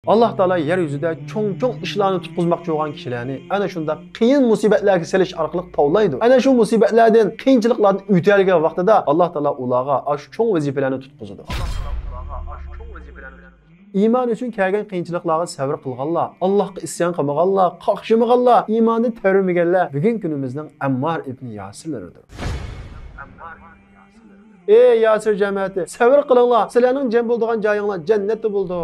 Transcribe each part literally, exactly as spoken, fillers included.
ئاللاھ تائالا يەر يۈزىدە چوڭ-چوڭ ئىشلارنى تۇتقۇزماقچى بولغان كىشىلەرنى ئەنە شۇنداق قىيىن مۇسىبەتلەرگە سېلىش ئارقىلىق تاۋلايدۇ. ئەنە شۇ مۇسىبەتلەردىن، قىيىنچىلىقلاردىن ئۆتەلىگەن ۋاقتىدا ئاللاھ تائالا ئۇلارغا ئاشۇ چوڭ ۋەزىپىلەرنى تۇتقۇزىدۇ. ئىمان ئۈچۈن كەلگەن قىيىنچىلىقلارغا سەۋر قىلغانلار، ئاللاھقا ئىسيان قىلمىغانلار، قاقشىمىغانلار، ئىمانىنى تەۋرىمىگەنلەر بۈگۈنكى كۈنىمىزنىڭ ئەممار ئىبنى ياسىرلىرىدۇر. ئەي ياسىر جەمەتى، سەۋر قىلىڭلار، سىلەرنىڭ جەم بولىدىغان جايىڭلار جەننەتتە بولىدۇ.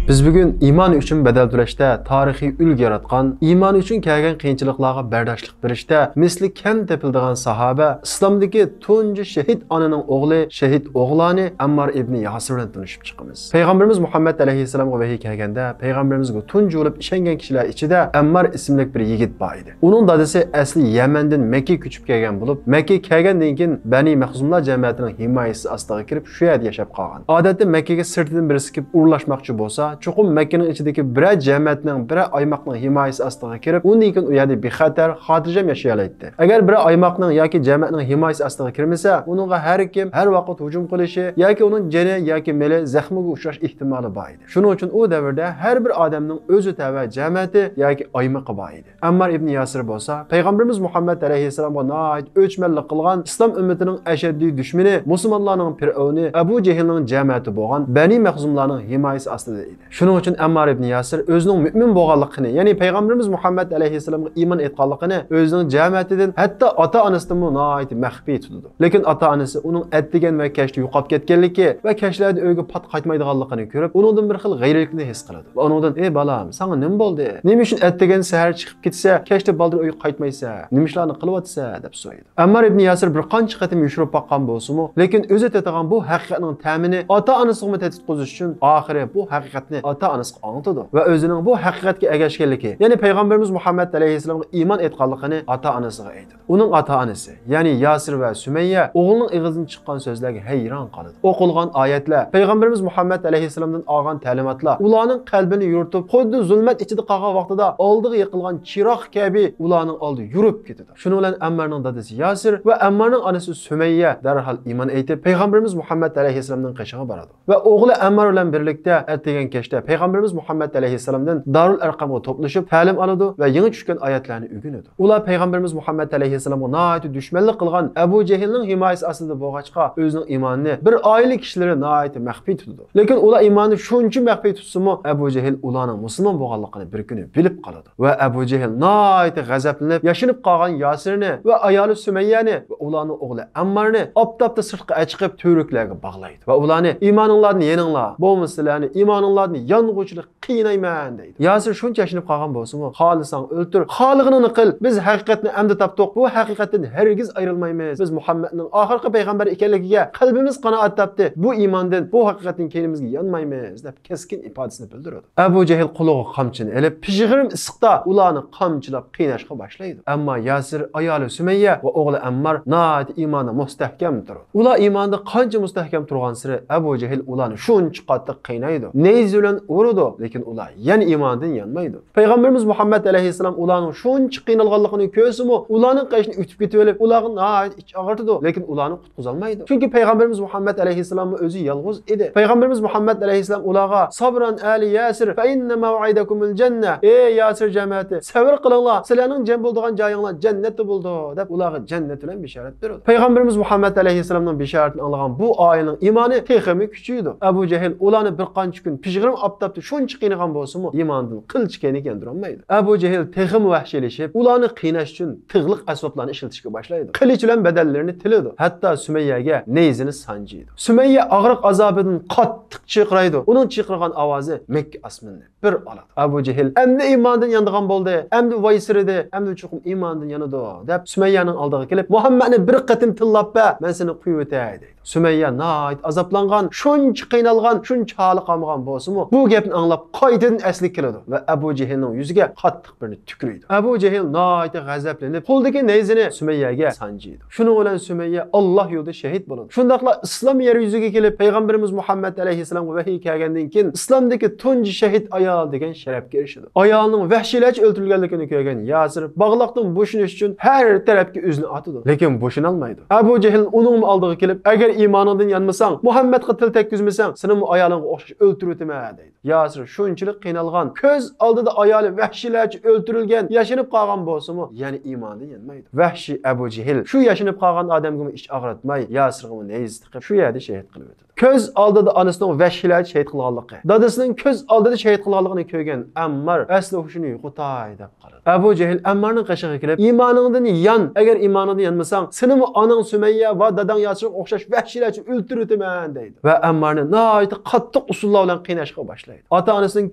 بىز بۈگۈن ئىمان ئۈچۈن بەدەل تۆلەشتە تارىخىي ئۈلگە ياراتقان، ئىمان ئۈچۈن كەلگەن قىيىنچىلىقلارغا بەرداشلىق بېرىشتە مىسلى كەم تېپىلىدىغان ساھابە، ئىسلامدىكى تۇنجى شېھىت ئانىنىڭ ئوغلى، شېھىت ئوغلانى ئەممار ئىبنى ياسىر بىلەن تونۇشۇپ چىقىمىز. پەيغەمبىرىمىز مۇھەممەد ئەلەيھىسسالامغا ۋەھىي كەلگەندە، پەيغەمبىرىمىزگە تۇنجى بولۇپ ئىشەنگەن كىشىلەر ئىچىدە ئەممار ئىسىملىك بىر يىگىت بار ئىدى. ئۇنىڭ دادىسى ئەسلى يەمەندىن مەككىگە كۆچۈپ كەلگەن بولۇپ، مەككىگە كەلگەندىن كېيىن بەنى مەخزۇملار جەمەتىنىڭ ھىمايىسى ئاستىغا كىرىپ، شۇ يەردە ياشاپ قالغان. ئادەتتە مەككىگە سىرتىدىن بىرسى كېلىپ ئورۇنلاشماقچى بولسا، چوقۇم مەككىنىڭ ئىچىدىكى بىرەر جەمەتنىڭ، بىرەر ئايماقنىڭ ھىمايىسى ئاستىغا كىرىپ، ئۇندىن كېيىن ئۇ يەردە بىخەتەر، خاتىرجەم ياشىيالايتتى. ئەگەر بىرەر ئايماقنىڭ ياكى جەمەتنىڭ ھىمايىسى ئاستىغا كىرمىسە، ئۇنىڭغا ھەر كىم، ھەر ۋاقىت ھۇجۇم قىلىشى ياكى ئۇنىڭ جېنى ياكى مېلى زەخمىگە ئۇچراش ئېھتىمالى بار ئىدى. شۇنىڭ ئۈچۈن ئۇ دەۋردە ھەر بىر ئادەمنىڭ ئۆزى تەۋە جەمەتى ياكى ئايمىقى بار ئىدى. ئەممار ئىبنى ياسىر بولسا پەيغەمبىرىمىز مۇھەممەد ئەلەيھىسسالامغا ناھايىتى ئۆچمەنلىك قىلغان، ئىسلام ئۈممىتىنىڭ ئەشەددىي دۈشمىنى، مۇسۇلمانلارنىڭ پىرئەۋنى ئەبۇ جېھىلنىڭ جەمەتى بولغان بەنى مەخزۇملارنىڭ ھىمايىسى ئاستىدا ئىدى. شۇنىڭ ئۈچۈن ئەممار ئىبنى ياسىر ئۆزىنىڭ مۆمىن بولغانلىقىنى، يەنى پەيغەمبىرىمىز مۇھەممەد ئەلەيھىسسالامغا ئىمان ئېيتقانلىقىنى ئۆزىنىڭ جەمەتىدىن، ھەتتا ئاتا-ئانىسىدىنمۇ ناھايىتى مەخپىي تۇتىدۇ. لېكىن ئاتا-ئانىسى ئۇنىڭ ئەتىگەن ۋە كەچتە يوقاپ كەتكەنلىكى ۋە كەچلەردە ئۆيگە پات قايتمايدىغانلىقىنى كۆرۈپ، ئۇنىڭدىن بىر خىل غەيرىيلىكنى ھېس قىلىدۇ. ۋە ئۇنىڭدىن، «ئەي بالام، ساڭا نېمە بولدى؟ نېمە ئۈچۈن ئەتىگەن سەھەر چىقىپ كېتىسەن، كەچتە بالدۇر ئۆيگە قايتمايسەن؟ نېمە ئىشلارنى قىلىۋاتىسەن؟» دەپ سورايدۇ. ئەممار ئىبنى ياسىر بىر قانچە قېتىم يوشۇرۇپ باققان بولسىمۇ، لېكىن ئۆزى تېتىغان بۇ ھەقىقەتنىڭ تەمىنى ئاتا-ئانىسىغىمۇ تېتىتقۇزۇش ئۈچۈن، ئاخىرى بۇ ھەقىقەتنى ئاتا-ئانىسىغا ئاڭلىتىدۇ ۋە ئۆزىنىڭ بۇ ھەقىقەتكە ئەگەشكەنلىكى، يەنى پەيغەمبىرىمىز مۇھەممەد ئەلەيھىسسالامغا ئىمان ئېيتقانلىقىنى ئاتا-ئانىسىغا ئېيتىدۇ. ئۇنىڭ ئاتا-ئانىسى، يەنى ياسىر ۋە سۈمەييە ئوغلىنىڭ ئېغىزىدىن چىققان سۆزلەرگە ھەيران قالىدۇ. ئوقۇلغان ئايەتلەر، پەيغەمبىرىمىز مۇھەممەد ئەلەيھىسسالامدىن ئالغان تەلىماتلار ئۇلارنىڭ قەلبىنى يورۇتۇپ، خۇددى زۇلمەت ئىچىدە قالغان ۋاقتىدا ئالدىغا يېقىلغان چىراغ كەبى ئۇلارنىڭ ئالدىدا يورۇپ كېتىدۇ. شۇنىڭ بىلەن ئەممارنىڭ دادىسى ياسىر ۋە ئەممارنىڭ ئانىسى سۈمەييە دەرھال ئىمان ئېيتىپ، پەيغەمبىرىمىز مۇھەممەد ئەلەيھىسسالامنىڭ قېشىغا بارىدۇ. ۋە ئوغلى ئەممار بىلەن بىرلىكتە ئەتىگەن كەچتە پەيغەمبىرىمىز مۇھەممەد ئەلەيھىسسالامدىن دارۇل ئەرقەمغا توپلىشىپ تەلىم ئالىدۇ ۋە يېڭى چۈشكەن ئايەتلەرنى ئۆگىنىدۇ. ئۇلار پەيغەمبىرىمىز مۇھەممەد ئەلەيھىسسالامغا ناھايىتى دۈشمەنلىك قىلغان ئەبۇ جەھىلنىڭ ھىمايىسى ئاستىدا بولغاچقا، ئۆزىنىڭ ئىمانىنى بىر ئائىلە كىشىلىرى ناھايىتى مەخپىي تۇتىدۇ. لېكىن ئۇلار ئىمانىنى شۇنچە مەخپىي تۇتسىمۇ، ئەبۇ جەھىل ئۇلارنىڭ مۇسۇلمان بولغانلىقىنى بىر كۈنى بىلىپ قالىدۇ. ۋە ئەبۇ جەھىل ناھايىتى غەزەپلىنىپ، ياشىنىپ قالغان ياسىرنى ۋە ئايالى سۈمەييەنى ۋە ئۇلارنىڭ ئوغلى ئەممارنى ئاپتاپتا سىرتقا ئەچىقىپ، تۈۋرۈكلەرگە باغلايدۇ ۋە ئۇلارنى، «ئىمانىڭلاردىن يېنىڭلار، بولمىسا سىلەرنى ئىمانىڭلاردىن يانغۇچىلىق قىينايمەن» دەيدۇ. ياسىر شۇنچە ياشىنىپ قالغان بولسىمۇ، «خالىساڭ ئۆلتۈر، خالىغىنىڭنى قىل، بىز ھەقىقەتنى ئەمدى تاپتۇق، بۇ ھەقىقەتتىن ھەرگىز ئايرىلمايمىز، بىز مۇھەممەدنىڭ ئاخىرقى پەيغەمبەر ئىكەنلىكىگە قەلبىمىز قانائەت تاپتى، بۇ ئىماندىن، بۇ ھەقىقەتتىن كەينىمىزگە يانمايمىز» دەپ كەسكىن ئىپادىسىنى بىلدۈرىدۇ. ئەبۇ جەھىل قولىغا قامچىنى ئېلىپ، پىژغىرىم ئىسسىقتا ئۇلارنى قامچىلاپ قىيناشقا باشلايدۇ. ئەمما ياسىر، ئايالى سۈمەييە ۋە ئوغلى ئەممار ناھايىتى ئىماندا مۇستەھكەم تۇرىدۇ. ئۇلار ئىماندا قانچە مۇستەھكەم تۇرغانسېرى ئەبۇ جەھىل ئۇلارنى شۇنچە قاتتىق قىينايدۇ. نەيزە بىلەن ئۇرىدۇ، لېكىن ئۇلار يەنە ئىماندىن يانمايدۇ. پەيغەمبىرىمىز مۇھەممەد ئەلەيھىسسالام ئۇلارنىڭ شۇنچە قىينالغانلىقىنى كۆرسىمۇ، ئۇلارنىڭ قېشىدىن ئۆتۈپ كېتىۋېلىپ، ئۇلارغا ناھايىتى ئىچ ئاغرىتىدۇ، لېكىن ئۇلارنى قۇتقۇزالمايدۇ. چۈنكى پەيغەمبىرىمىز مۇھەممەد ئەلەيھىسسالاممۇ ئۆزى يالغۇز ئىدى. پەيغەمبىرىمىز مۇھەممەد ئەلەيھىسسالام ئۇلارغا، «سابران ئەلى ياسىر، فەئىننە مەۋئىدەكۇمۇل جەننە.» «ئەي ياسىر جەمەتى، سەۋر قىلىڭلار، سىلەرنىڭ جەم بولىدىغان جايىڭلار جەننەتتە بولىدۇ» دەپ، ئۇلارغا جەننەت بىلەن بېشارەت بېرىدۇ. پەيغەمبىرىمىز مۇھەممەد ئەلەيھىسسالامنىڭ بېشارىتىنى ئاڭلىغان بۇ ئائىلىنىڭ ئىمانى تېخىمۇ كۈچىيىدۇ. ئەبۇ جەھىل ئۇلارنى بىر قانچە كۈن پىژغىرىم ئاپتاپتا شۇنچە قىينىغان بولسىمۇ، ئىمانىدىن قىلچە كەينىگە ياندۇرالمايدۇ. ئەبۇ جەھىل تېخىمۇ ۋەھشىيلىشىپ، ئۇلارنى قىيناش ئۈچۈن تىغلىق ئەسۋابلارنى ئىشلىتىشكە باشلايدۇ. قىلىچ بىلەن بەدەنلىرىنى تىلىدۇ. ھەتتا سۈمەييەگە نەيزىنى سانجىيدۇ. سۈمەييە ئاغرىق ئازابىدىن قاتتىق چىرقىرايدۇ. ئۇنىڭ چىرقىرىغان ئاۋازى مەككە ئاسمىنىنى بىر ئالىدۇ. ئەبۇ جېھىل ئەمدى ئىماندىن يانىدىغان بولدى، ئەمدى ۋايسىرىدى، ئەمدى چوقۇم ئىماندىن يانىدۇ، دەپ سۈمەييەنىڭ ئالدىغا كېلىپ، مۇھەممەدنى بىر قېتىم تىللاپ بەر، مەن سېنى قويۇۋېتەي، دەيدۇ. سۈمەييە ناھايىتى ئازابلانغان، شۇنچە قىينالغان، شۇنچە ھالى قالمىغان بولسىمۇ، بۇ گەپنى ئاڭلاپ قايتىدىن ئەسلىگە كېلىدۇ ۋە ئەبۇ جېھىلنىڭ يۈزىگە قاتتىق بىرنى تۈكۈرىدۇ. ئەبۇ جېھىل ناھايىتى غەزەپلىنىپ، قولىدىكى نەيزىنى سۈمەييەگە سانجىيدۇ. شۇنىڭ بىلەن سۈمەييە ئاللا يولىدا شېھىت بولىدۇ. شۇنداقلا ئىسلام يەر يۈزىگە كېلىپ، پەيغەمبىرىمىز مۇھەممەد ئەلەيھىسسالامغا ۋەھىي كەلگەندىن كېيىن ئىسلامدىكى تۇنجى شېھىت ئايال دېگەن شەرەپكە ئېرىشىدۇ. ئايالنىڭ ۋەھشىيلەرچە ئۆلتۈرۈلگەنلىكىنى كۆرگەن ياسىر باغلاقتىن بوشىنىش ئۈچۈن ھەر تەرەپكە ئۆزىنى ئاتىدۇ. لېكىن بوشىنالمايدۇ. ئەبۇ جېھىل ئۇنىڭمۇ ئالدىغا كېلىپ، ئەگەر ئىمانىڭدىن يانمىساڭ، مۇھەممەدقا تىل تەگكۈزمىسەڭ، سېنىمۇ ئايالىڭغا ئوخشاش ئۆلتۈرۈۋېتىمەن دەيدۇ. ياسىر شۇنچىلىك قىينالغان، كۆز ئالدىدا ئايالى ۋەھشىيلەرچە ئۆلتۈرۈلگەن، ياشىنىپ قالغان بولسىمۇ، يەنە ئىمانىدىن يانمايدۇ. ۋەھشىي ئەبۇ جېھىل شۇ ياشىنىپ قالغان ئادەمگىمۇ ئىچ ئاغرىتماي، ياسىرغىمۇ نەيزە تىقىپ، شۇ يەردە شېھىت قىلىۋېتىدۇ. كۆز ئالدىدا ئانىسىنىڭ ۋەھشىيلەرچە شېھىت قىلغانلىقى، دادىسىنىڭ كۆز ئالدىدا شېھىت قىلغانلىقىنى كۆرگەن ئەممار ئەسلى ھوشىنى يوقىتاي دەپ قالىدۇ. ئەبۇ جېھىل ئەممارنىڭ قېشىغا كېلىپ، ئىمانىڭدىن يان، ئەگەر ئىمانىڭدىن يانمىساڭ، سېنىمۇ ئاناڭ سۈمەييە ۋە داداڭ ياسىرغا ئوخشاش ۋەھشىيلەرچە ئۆلتۈرۈۋېتىمەن دەيدۇ. ۋە ئەممارنى ناھايىتى قاتتىق ئۇسۇللار بىلەن قىيناشقا باشلايدۇ. ئاتا-ئانىسىنىڭ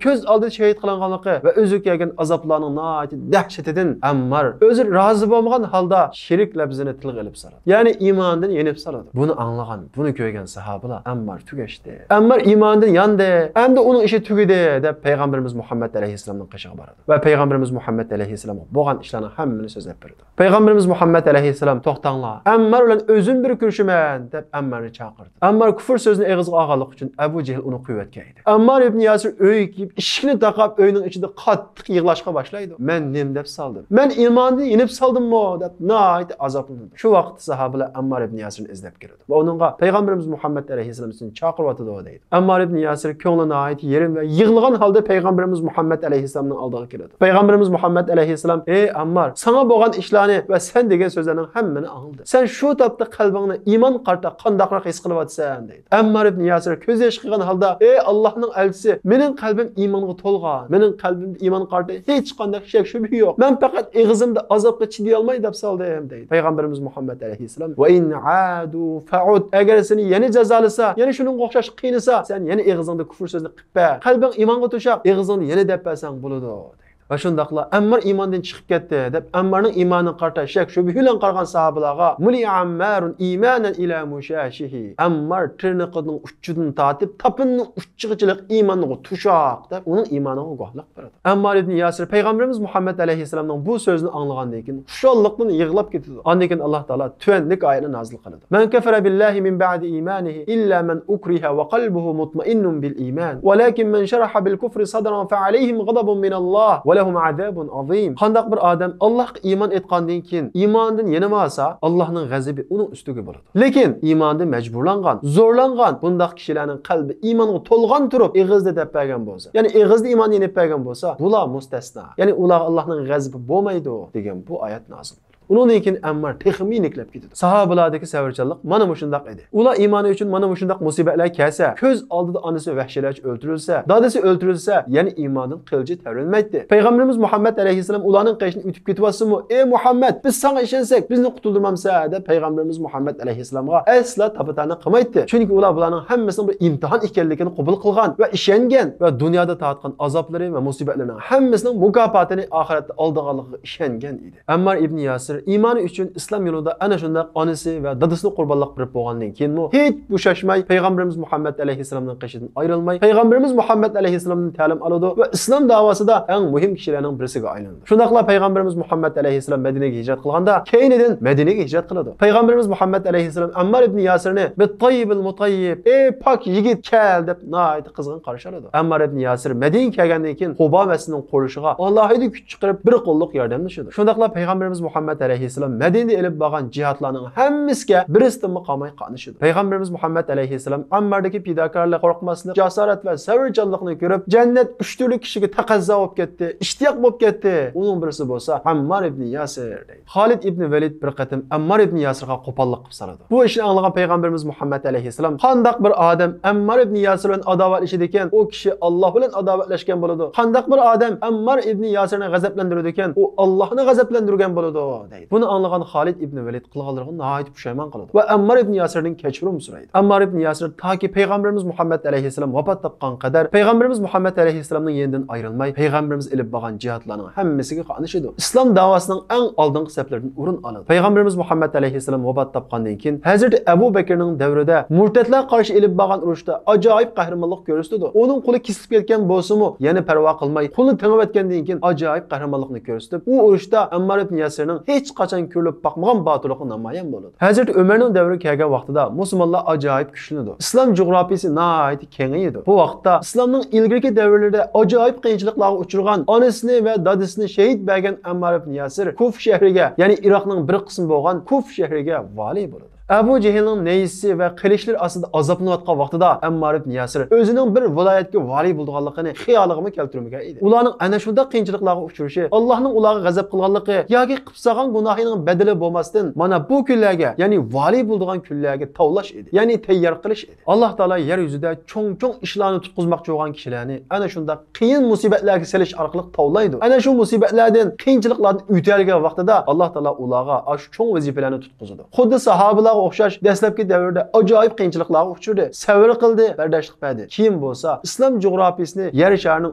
كۆز ئالدىدا شېھىت قىلىنغانلىقى ۋە ئۆزىگە كەلگەن ئازابلارنىڭ ناھايىتى دەھشىتىدىن ئەممار ئۆزى رازى بولمىغان ھالدا شېرىك لەپزىنى تىلغا ئېلىپ سالىدۇ. يەنى ئىمانىدىن يېنىپ سالىدۇ. بۇنى ئاڭلىغان، بۇنى كۆرگەن ساھابىلار ئەممار تۈگەشتى. ئەممار ئىمانىدىن ياندى. ئەمدى ئۇنىڭ ئىشى تۈگىدى دەپ پەيغەمبىرىمىز مۇھەممەد ئەلەيھىسسالامنىڭ قېشىغا بارىدۇ. ۋە پەيغەمبىرىمىز مۇھەممەد ئەلەيھىسسالامغا بولغان ئىشلارنىڭ ھەممىنى سۆزلەپ بېرىدۇ. پەيغەمبىرىمىز مۇھەممەد ئەلەيھىسسالام، توختاڭلار، ئەممار بىلەن ئۆزۈم بىر كۆرۈشىمەن دەپ ئەممارنى چاقىردى. ئەممار كۇفر سۆزىنى ئېغىزغا ئالغانلىقى ئۈچۈن ئەبۇ جېھىل ئۇنى قويۇۋەتكەن ئىدى. ئەممار ئىبنى ياسىر ئۆيگە كىرىپ، ئىشىكنى تاقاپ، ئۆينىڭ ئىچىدە قاتتىق يىغلاشقا باشلايدۇ. مەن نېمە دەپ سالدىم؟ مەن ئىماندىن يېنىپ سالدىممۇ؟ دەپ ناھايىتى ئازابلىنىدۇ. شۇ ۋاقىتتا ساھابىلەر ئەممار ئىبنى ياسىرنى ئىزدەپ كېلىدۇ ۋە ئۇنىڭغا پەيغەمبىرىمىز مۇھەممەد ئەلەيھىسسالام سېنى چاقىرىۋاتىدۇ دەيدۇ. ئەممار ئىبنى ياسىر كۆڭلى ناھايىتى يېرىم ۋە يىغلىغان ھالدا پەيغەمبىرىمىز مۇھەممەد ئەلەيھىسسالامنىڭ ئالدىغا كېلىدۇ. پەيغەمبىرىمىز مۇھەممەد ئەلەيھىسسالام، ئەي ئەممار، ساڭا بولغان ئىشلارنى ۋە سەن دېگەن سۆزلەرنىڭ ھەممىنى ئاڭلىدىم. سەن شۇ تاپتا قەلبىڭنى ئىمان قارىتا قانداقراق ھېس قىلىۋاتىسەن؟ دەيدۇ. ئەممار ئىبنى ياسىر كۆز يېشى قىلغان ھالدا، ئەي ئاللاھنىڭ ئەلچىسى، مېنىڭ قەلبىم ئىمانغا تولغان، مېنىڭ قەلبىمدە ئىمان قارىتا ھېچقانداق شەك شۈبھە يوق، مەن پەقەت ئېغىزىمدا ئازابقا چىدىيالماي دەپ سالدىم دەيدۇ. پەيغەمبىرىمىز مۇھەممەد ئەلەيھىسسالام، ۋە ئىن ئادۇ فەئۇد، ئەگەر سېنى يەنە جازالىسا، يەنە شۇنىڭغا ئوخشاش قىينىسا، سەن يەنە ئېغىزىڭدا كۇفر سۆزنى قىلىپ بەر، قەلبىڭ ئىمانغا توشاق، ئېغىزىڭدا يەنە دەپ بەرسەڭ بولىدۇ دەيدۇ. ۋە شۇنداقلا ئەممار ئىماندىن چىقىپ كەتتى دەپ ئەممارنىڭ ئىمانىغا قارىتا شەك شۈبھە بىلەن قارىغان ساھابىلارغا، مۇلىئە ئەممارۇن ئىمانەن ئىلە مۇشاشىھى، ئەممار تىرنىقىنىڭ ئۇچىدىن تارتىپ تاپىنىنىڭ ئۇچىغىچىلىك ئىمانغا توشاق دەپ ئۇنىڭ ئىمانىغا گۇۋاھلىق بېرىدۇ. ئەممار ئىبنى ياسىر پەيغەمبىرىمىز مۇھەممەد ئەلەيھىسسالامنىڭ بۇ سۆزىنى ئاڭلىغاندىن كېيىن خۇشاللىقتىن يىغلاپ كېتىدۇ. ئاندىن كېيىن ئاللا تائالا تۆۋەندىكى ئايەتنى نازىل قىلىدۇ. من كفر بالله من بعد إيمانه إلا من أكره وقلبه مطمئن بالإيمان ولكن من شرح بالكفر صدرا فعليهم غضب من الله ولهم عذاب عظيم. قانداق بىر ئادەم ئاللاھقا ئىمان ئېيتقاندىن كېيىن ئىمانىدىن يېنىۋالسا، ئاللاھنىڭ غەزىپى ئۇنىڭ ئۈستىگە بولىدۇ. لېكىن ئىمانىدا مەجبۇرلانغان، زورلانغان بۇنداق كىشىلەرنىڭ قەلبى ئىمانغا تولغان تۇرۇپ، ئېغىزدا دەپ بەرگەن بولسا، يەنى ئېغىزدا ئىمان يېنىپ بەرگەن بولسا، بۇلار مۇستەسنا. يەنى ئۇلارغا ئاللاھنىڭ غەزىپى بولمايدۇ دېگەن بۇ ئايەت نازىل. ئۇنىڭدىن كېيىن ئەممار تېخىمۇ يېنىكلەپ كېتىدۇ. ساھابىلاردىكى سەۋرچانلىق مانا مۇشۇنداق ئىدى. ئۇلار ئىمانى ئۈچۈن مانا مۇشۇنداق مۇسىبەتلەر كەلسە، كۆز ئالدىدا ئانىسى ۋەھشىيلەرچە ئۆلتۈرۈلسە، دادىسى ئۆلتۈرۈلسە، يەنە ئىماندىن قىلچە تەۋرەنمەيتتى. پەيغەمبىرىمىز مۇھەممەد ئەلەيھىسسالام ئۇلارنىڭ قېشىدىن ئۆتۈپ كېتىۋاتسىمۇ، ئى مۇھەممەد، بىز ساڭا ئىشەنسەك، بىزنى قۇتۇلدۇرمامسەن؟ دەپ پەيغەمبىرىمىز مۇھەممەد ئەلەيھىسسالامغا ئەسلا تاپا-تەنە قىلمايتتى. چۈنكى ئۇلار بۇلارنىڭ ھەممىسىنىڭ بىر ئىمتىھان ئىكەنلىكىنى قوبۇل قىلغان ۋە ئىشەنگەن ۋە دۇنيادا تارتقان ئازابلىرى ۋە مۇسىبەتلىرىنىڭ ھەممىسىنىڭ مۇكاپاتىنى ئاخىرەتتە ئالىدىغانلىقىغا ئىشەنگەن ئىدى. ئەممار ئىبنى ياسىر ئىمانى ئۈچۈن ئىسلام يولىدا ئەنە شۇنداق ئانىسى ۋە دادىسىنى قۇربانلىق بېرىپ بولغاندىن كېيىنمۇ ھېچ بوشاشماي پەيغەمبىرىمىز مۇھەممەد ئەلەيھىسسالامنىڭ قېشىدىن ئايرىلماي، پەيغەمبىرىمىز مۇھەممەد ئەلەيھىسسالامدىن تەلىم ئالىدۇ ۋە ئىسلام داۋاسىدا ئەڭ مۇھىم كىشىلەرنىڭ بىرسىگە ئايلىنىدۇ. شۇنداقلا پەيغەمبىرىمىز مۇھەممەد ئەلەيھىسسالام مەدىنىگە ھىجرەت قىلغاندا، كەينىدىن مەدىنىگە ھىجرەت قىلىدۇ. پەيغەمبىرىمىز مۇھەممەد ئەلەيھىسسالام ئەممار ئىبنى ياسىرنى، بىت-تەييىبىل مۇتەييىب، ئەي پاك يىگىت، كەل دەپ ناھايىتى قىزغىن قارشى ئالىدۇ. ئەممار ئىبنى ياسىر مەدىنىگە كەلگەندىن كېيىن قۇبا مەسچىتىنىڭ قۇرۇلۇشىغا ئالاھىدە كۈچ چىقىرىپ، بىر قوللۇق ياردەملىشىدۇ. شۇنداقلا پەيغەمبىرىمىز مۇھەممەد ئەلەيھىسسالام مەدىنىدە ئېلىپ بارغان جىھادلارنىڭ ھەممىسىگە بىرسىدىنمۇ قالماي قاتنىشىدۇ. پەيغەمبىرىمىز مۇھەممەد ئەلەيھىسسالام ئەمماردىكى پىداكارلىق، قورقماسلىق، جاسارەت ۋە سەۋرچانلىقنى كۆرۈپ، جەننەت ئۈچ تۈرلۈك كىشىگە تەقەززا بولۇپ كەتتى، ئىشتىياق بولۇپ كەتتى. ئۇنىڭ بىرسى بولسا ئەممار ئىبنى ياسىر دەيدۇ. خالىد ئىبنى ۋەلىد بىر قېتىم ئەممار ئىبنى ياسىرغا قوپاللىق قىلىپ سالىدۇ. بۇ ئىشنى ئاڭلىغان پەيغەمبىرىمىز مۇھەممەد ئەلەيھىسسالام، قانداق بىر ئادەم ئەممار ئىبنى ياسىر بىلەن ئاداۋەتلىشىدىكەن، ئۇ كىشى ئاللاھ بىلەن ئاداۋەتلەشكەن بولىدۇ. قانداق بىر ئادەم ئەممار ئىبنى ياسىرنى غەزەپلەندۈرىدىكەن، ئۇ ئاللاھنى غەزەپلەندۈرگەن بولىدۇ، دەيدۇ. دەيدۇ. بۇنى ئاڭلىغان خالىد ئىبنى ۋەلىد قىلغانلىرىغا ناھايىتى پۇشايمان قالىدۇ ۋە ئەممار ئىبنى ياسىردىن كەچۈرۈم سورايدۇ. ئەممار ئىبنى ياسىر تاكى پەيغەمبىرىمىز مۇھەممەد ئەلەيھىسسالام ۋاپات تاپقان قەدەر پەيغەمبىرىمىز مۇھەممەد ئەلەيھىسسالامنىڭ يېنىدىن ئايرىلماي، پەيغەمبىرىمىز ئېلىپ بارغان جىھادلارنىڭ ھەممىسىگە قاتنىشىدۇ. ئىسلام داۋاسىنىڭ ئەڭ ئالدىنقى سەپلىرىدىن ئورۇن ئالىدۇ. پەيغەمبىرىمىز مۇھەممەد ئەلەيھىسسالام ۋاپات تاپقاندىن كېيىن، ھەزرىتى ئەبۇ بەكرنىڭ دەۋرىدە مۇرتەتلەرگە قارشى ئېلىپ بارغان ئۇرۇشتا ئاجايىپ قەھرىمانلىق كۆرسىتىدۇ. ئۇنىڭ قولى كېسىلىپ كەتكەن بولسىمۇ، يەنە پەرۋا قىلماي، قولىنى تېڭىۋەتكەندىن كېيىن ئاجايىپ قەھرىمانلىقنى كۆرسىتىپ، ئۇ ئۇرۇشتا ئەممار ئىبن ياسىرنىڭ ھېچقاچان كۆرۈلۈپ باقمىغان باتۇرلۇقى نامايان بولىدۇ. ھەزرىتى ئۆمەرنىڭ دەۋرىگە كەلگەن ۋاقتىدا مۇسۇلمانلار ئاجايىپ كۈچلىنىدۇ. ئىسلام جۇغراپىيىسى ناھايىتى كېڭىيىدۇ. بۇ ۋاقىتتا ئىسلامنىڭ ئىلگىرىكى دەۋرلىرىدە ئاجايىپ قىيىنچىلىقلارغا ئۇچرىغان، ئانىسىنى ۋە دادىسىنى شېھىت بەرگەن ئەممار ئىبن ياسىر كۇفا شەھىرىگە، يەنى ئىراقنىڭ بىر قىسمى بولغان كۇفا شەھىرىگە ۋالىي بولىدۇ. ئەبۇ جېھىلنىڭ نەيزىسى ۋە قىلىچلىرى ئاستىدا ئازابلىنىۋاتقان ۋاقتىدا ئەممار ئىبن ياسىر ئۆزىنىڭ بىر ۋىلايەتكە ۋالىي بولىدىغانلىقىنى خىيالىغىمۇ كەلتۈرمىگەن ئىدى. ئۇلارنىڭ ئەنە شۇنداق قىيىنچىلىقلارغا ئۇچرىشى، ئاللاھنىڭ ئۇلارغا غەزەپ قىلغانلىقى ياكى قىلىپ سالغان گۇناھىنىڭ بەدىلى بولماستىن، مانا بۇ كۈنلەرگە، يەنى ۋالىي بولىدىغان كۈنلەرگە تاۋلاش ئىدى، يەنى تەييار قىلىش ئىدى. ئاللاھ تائالا يەر يۈزىدە چوڭ-چوڭ ئىشلارنى تۇتقۇزماقچى بولغان كىشىلەرنى ئەنە شۇنداق قىيىن مۇسىبەتلەرگە سېلىش ئارقىلىق تاۋلايدۇ. ئەنە شۇ مۇسىبەتلەردىن، قىيىنچىلىقلاردىن ئۆتەلىگەن ۋاقتىدا ئاللاھ تائالا ئۇلارغا ئاشۇ چوڭ ۋەزىپىلەرنى تۇتقۇزىدۇ. خۇددى ساھابىلارغا ئوخشاش دەسلەپكى دەۋردە ئاجايىپ قىيىنچىلىقلارغا ئۇچرىدى، سەۋر قىلدى، بەرداشلىق بەردى. كېيىن بولسا ئىسلام جۇغراپىيىسىنى يەر شارىنىڭ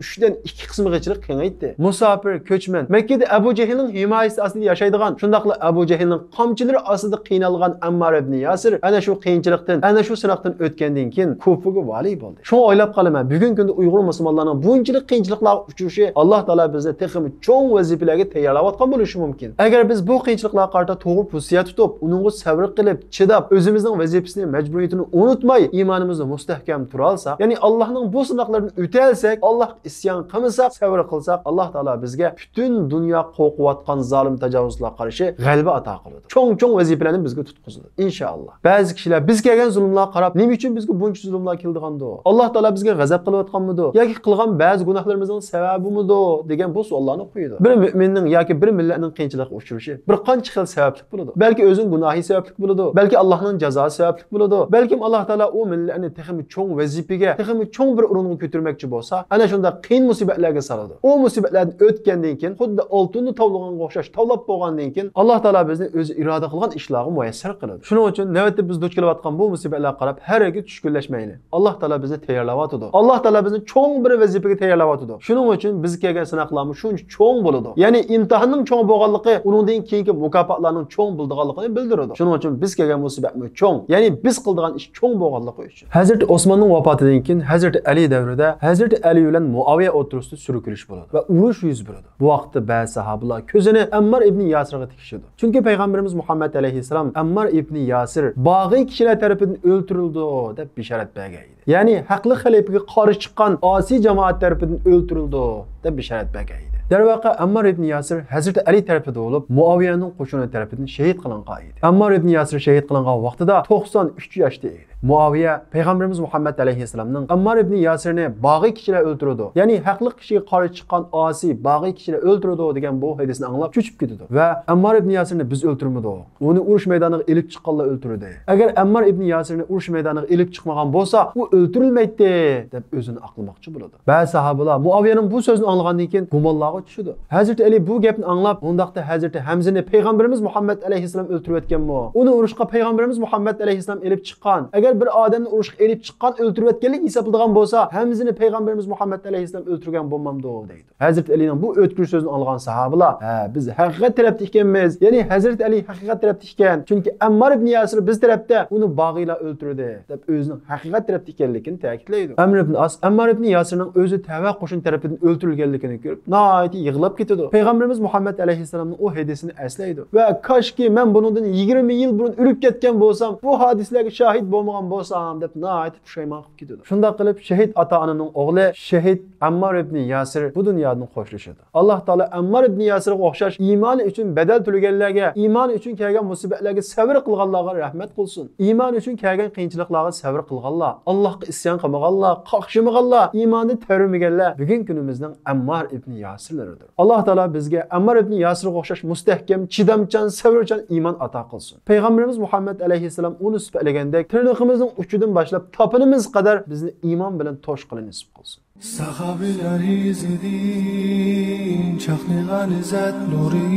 ئۈچتىن ئىككى قىسمىغىچىلىك كېڭەيتتى. مۇساپىر، كۆچمەن، مەككىدە ئەبۇ جەھىلنىڭ ھىمايىسى ئاستىدا ياشايدىغان، شۇنداقلا ئەبۇ جەھىلنىڭ قامچىلىرى ئاستىدا قىينالغان ئەممار ئىبنى ياسىر ئەنە شۇ قىيىنچىلىقتىن، ئەنە شۇ سىناقتىن ئۆتكەندىن كېيىن كۇفىگە ۋالىي بولدى. شۇڭا ئويلاپ قالىمەن، بۈگۈنكى كۈندە ئۇيغۇر مۇسۇلمانلارنىڭ بۇنچىلىك قىيىنچىلىقلارغا ئۇچرىشى ئاللاھ تائالا بىزنى تېخىمۇ چوڭ ۋەزىپىلەرگە تەييارلاۋاتقان بولۇشى مۇمكىن. ئەگەر بىز بۇ قىيىنچىلىقلارغا قارىتا توغرا پوزىتسىيە تۇتۇپ، ئۇنىڭغا سەۋر قىلىپ، چىداپ، ئۆزىمىزنىڭ ۋەزىپىسىنى، مەجبۇرىيىتىنى ئۇنتۇماي، ئىمانىمىزدا مۇستەھكەم تۇرالىساق، يەنى ئاللاھنىڭ بۇ سىناقلىرىدىن ئۆتەلسەك، ئاللاھقا ئىسيان قىلمىساق، سەۋر قىلساق، ئاللاھ تائالا بىزگە پۈتۈن دۇنيا قورقۇۋاتقان زالىم تاجاۋۇزچىلارغا قارشى غەلىبە ئاتا قىلىدۇ. چوڭ-چوڭ ۋەزىپىلەرنى بىزگە تۇتقۇزىدۇ، ئىنشائاللاھ. بەزى كىشىلەر بىز كەلگەن زۇلۇملارغا قاراپ، نېمە ئۈچۈن بىزگە بۇنچە زۇلۇملار كېلىدىغاندۇ؟ ئاللاھ تائالا بىزگە غەزەپ قىلىۋاتقانمىدۇ؟ ياكى قىلغان بەزى گۇناھلىرىمىزنىڭ سەۋەبىمىدۇ؟ دېگەن بۇ سوئاللارنى قويىدۇ. بىر مۆمىننىڭ ياكى بىر مىللەتنىڭ قىيىنچىلىققا ئۇچرىشى بىر قانچە خىل سەۋەبلىك بولىدۇ. بەلكى ئۆزىنىڭ گۇناھى سەۋەبلىك بولىدۇ. بەلكى ئاللاھنىڭ جازاسى سەۋەبلىك بولىدۇ. بەلكىم ئاللاھ تائالا ئۇ مىللەتنى تېخىمۇ چوڭ ۋەزىپىگە، تېخىمۇ چوڭ بىر ئورۇنغا كۆتۈرمەكچى بولسا، ئەنە شۇنداق قىيىن مۇسىبەتلەرگە سالىدۇ. ئۇ مۇسىبەتلەردىن ئۆتكەندىن كېيىن، خۇددى ئالتۇننى تاۋلىغانغا ئوخشاش تاۋلاپ بولغاندىن كېيىن، ئاللاھ تائالا بىزنى ئۆزى ئىرادە قىلغان ئىشلارغا مۇيەسسەر قىلىدۇ. شۇنىڭ ئۈچۈن نۆۋەتتە بىز دۇچ كېلىۋاتقان بۇ مۇسىبەتلەرگە قاراپ ھەرگىز چۈشكۈنلەشمەيلى. ئاللاھ تائالا بىزنى تەييارلاۋاتىدۇ. ئاللاھ تائالا بىزنى چوڭ بىر ۋەزىپىگە تەييارلاۋاتىدۇ. شۇنىڭ ئۈچۈن بىز كەلگەن سىناقلارمۇ شۇنچە چوڭ بولىدۇ. يەنى ئىمتىھاننىڭ چوڭ بولغانلىقى ئۇنىڭدىن كېيىنكى مۇكاپاتلارنىڭ چوڭ بولىدىغانلىقىنى بىلدۈرىدۇ. شۇنىڭ ئۈچۈن بىز كەلگەن مۇسىبەتمۇ چوڭ، يەنى بىز قىلىدىغان ئىش چوڭ بولغانلىقى ئۈچۈن. ھەزرىتى ئوسماننىڭ ۋاپاتىدىن كېيىن ھەزرىتى ئەلى دەۋرىدە ھەزرىتى ئەلى بىلەن مۇئاۋىيە ئوتتۇرىسىدا سۈركىلىش بولىدۇ ۋە ئۇرۇش يۈز بېرىدۇ. بۇ ۋاقىتتا بەزى ساھابىلار كۆزىنى ئەممار ئىبنى ياسىرغا تىكىشىدۇ. چۈنكى پەيغەمبىرىمىز مۇھەممەد ئەلەيھىسسالام ئەممار ئىبنى ياسىر باغىي كىشىلەر تەرىپىدىن ئۆلتۈرۈلىدۇ دەپ بېشارەت بەرگەن ئىدى. يەنى ھەقلىق خەلىپىگە قارشى چىققان ئاسىي جامائەت تەرىپىدىن ئۆلتۈرۈلىدۇ دەپ بېشارەت بەرگەن ئىدى. دەرۋەقە، ئەممار ئىبنى ياسىر ھەزرىتى ئەلى تەرىپىدە بولۇپ، مۇئاۋىيەنىڭ قوشۇنى تەرىپىدىن شېھىت قىلىنغان ئىدى. ئەممار ئىبنى ياسىر شېھىت قىلىنغان ۋاقتىدا توقسان ئۈچ ياشتا ئىدى. مۇئاۋىيە پەيغەمبىرىمىز مۇھەممەد ئەلەيھىسسالامنىڭ ئەممار ئىبنى ياسىرنى باغىي كىشىلەر ئۆلتۈرىدۇ، يەنى ھەقلىق كىشىگە قارشى چىققان ئاسىي باغىي كىشىلەر ئۆلتۈرىدۇ دېگەن بۇ ھەدىسنى ئاڭلاپ چۆچۈپ كېتىدۇ ۋە ئەممار ئىبنى ياسىرنى بىز ئۆلتۈرمىدۇق، ئۇنى ئۇرۇش مەيدانىغا ئېلىپ چىققانلار ئۆلتۈردى. ئەگەر ئەممار ئىبنى ياسىرنى ئۇرۇش مەيدانىغا ئېلىپ چىقمىغان بولسا، ئۇ ئۆلتۈرۈلمەيتتى، دەپ ئۆزىنى ئاقلىماقچى بولىدۇ. بەزى ساھابىلار مۇئاۋىيەنىڭ بۇ سۆزىنى ئاڭلىغاندىن كېيىن گۇمانلارغا چۈشىدۇ. ھەزرىتى ئەلى بۇ گەپنى ئاڭلاپ، ئۇنداقتا ھەزرىتى ھەمزىنى پەيغەمبىرىمىز مۇھەممەد ئەلەيھىسسالام ئۆلتۈرۈۋەتكەنمۇ؟ ئۇنى ئۇرۇشقا پەيغەمبىرىمىز مۇھەممەد ئەلەيھىسسالام ئېلىپ چىققان. ئەگەر بىر ئادەمنى ئۇرۇشقا ئېلىپ چىققان، ئۆلتۈرۈۋەتكەنلىك ھېسابلىدىغان بولسا، ھەمزىنى پەيغەمبىرىمىز مۇھەممەد ئەلەيھىسسالام ئۆلتۈرگەن بولمامدۇ؟ دەيدۇ. ھەزرىتى ئەلىنىڭ بۇ ئۆتكۈر سۆزىنى ئاڭلىغان ساھابىلار، ھە، بىز ھەقىقەت تەرەپتە ئىكەنمىز، يەنى ھەزرىتى ئەلى ھەقىقەت تەرەپتە ئىكەن، چۈنكى ئەممار ئىبنى ياسىر بىز تەرەپتە، ئۇنى باغىيلار ئۆلتۈردى، دەپ ئۆزىنىڭ ھەقىقەت تەرەپتە ئىكەنلىكىنى تەكىتلەيدۇ. ئەمر ئىبن ئاس ئەممار ئىبنى ياسىرنىڭ ئۆزى تەۋە قوشۇن تەرىپىدىن ئۆلتۈرۈلگەنلىكىنى كۆرۈپ، ناھايىتى يىغلاپ كېتىدۇ. پەيغەمبىرىمىز مۇھەممەد ئەلەيھىسسالامنىڭ ئۇ ھەدىسىنى ئەسلەيدۇ ۋە، كاشكى مەن بۇنىڭدىن يىگىرمە يىل بۇرۇن ئۆلۈپ كەتكەن بولسام، بۇ ھادىسىلەرگە شاھىت بولمىغان بولسام، دەپ ناھايىتى پۇشايمان قىلىپ كېتىدۇ. شۇنداق قىلىپ، شېھىت ئاتا-ئانىنىڭ ئوغلى شېھىت ئەممار ئىبنى ياسىر بۇ دۇنيادىن خوشلىشىدۇ. ئاللاھ تائالا ئەممار ئىبنى ياسىرغا ئوخشاش ئىمانى ئۈچۈن بەدەل تۆلىگەنلەرگە، ئىمانى ئۈچۈن كەلگەن مۇسىبەتلەرگە سەۋر قىلغانلارغا رەھمەت قىلسۇن. ئىمانى ئۈچۈن كەلگەن قىيىنچىلىقلارغا سەۋر قىلغانلار، ئاللاھقا ئىسيان قىلمىغانلار، قاقشىمىغانلار، ئىمانىنى تەۋرىمىگەنلەر بۈگۈنكى كۈنىمىزنىڭ ئەممار ئىبنى ياسىرلىرىدۇر. ئاللاھ تائالا بىزگە ئەممار ئىبنى ياسىرغا ئوخشاش مۇستەھكەم، چىدامچان، سەۋرچان ئىمان ئاتا قىلسۇن. پەيغەمبىرىمىز مۇھەممەد ئەلەيھىسسالام ئۇنى سۈپەتلىگەندەك، تىرنىقىمىزنىڭ ئۇچىدىن باشلاپ تاپىنىمىزغا قەدەر بىزنى ئىمان بىلەن توشقىلى نېسىپ قىلسۇن. ساھابىلەر ئىزىدىن چاقنىغان ئىززەت نۇرى.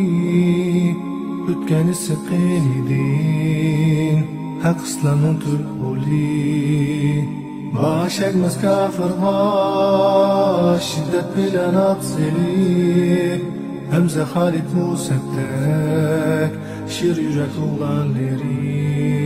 ئۆتكەن ئىسسىق قېنىدىن ھەق ئىسلامنىڭ تۈرك ئۇلى. باش ئەگمەس كاپىرغا شىددەت بىلەن ئات سېلىپ، ھەمزە خالىد مۇسەپدەك شىر يۈرەك ئوغلانلىرى.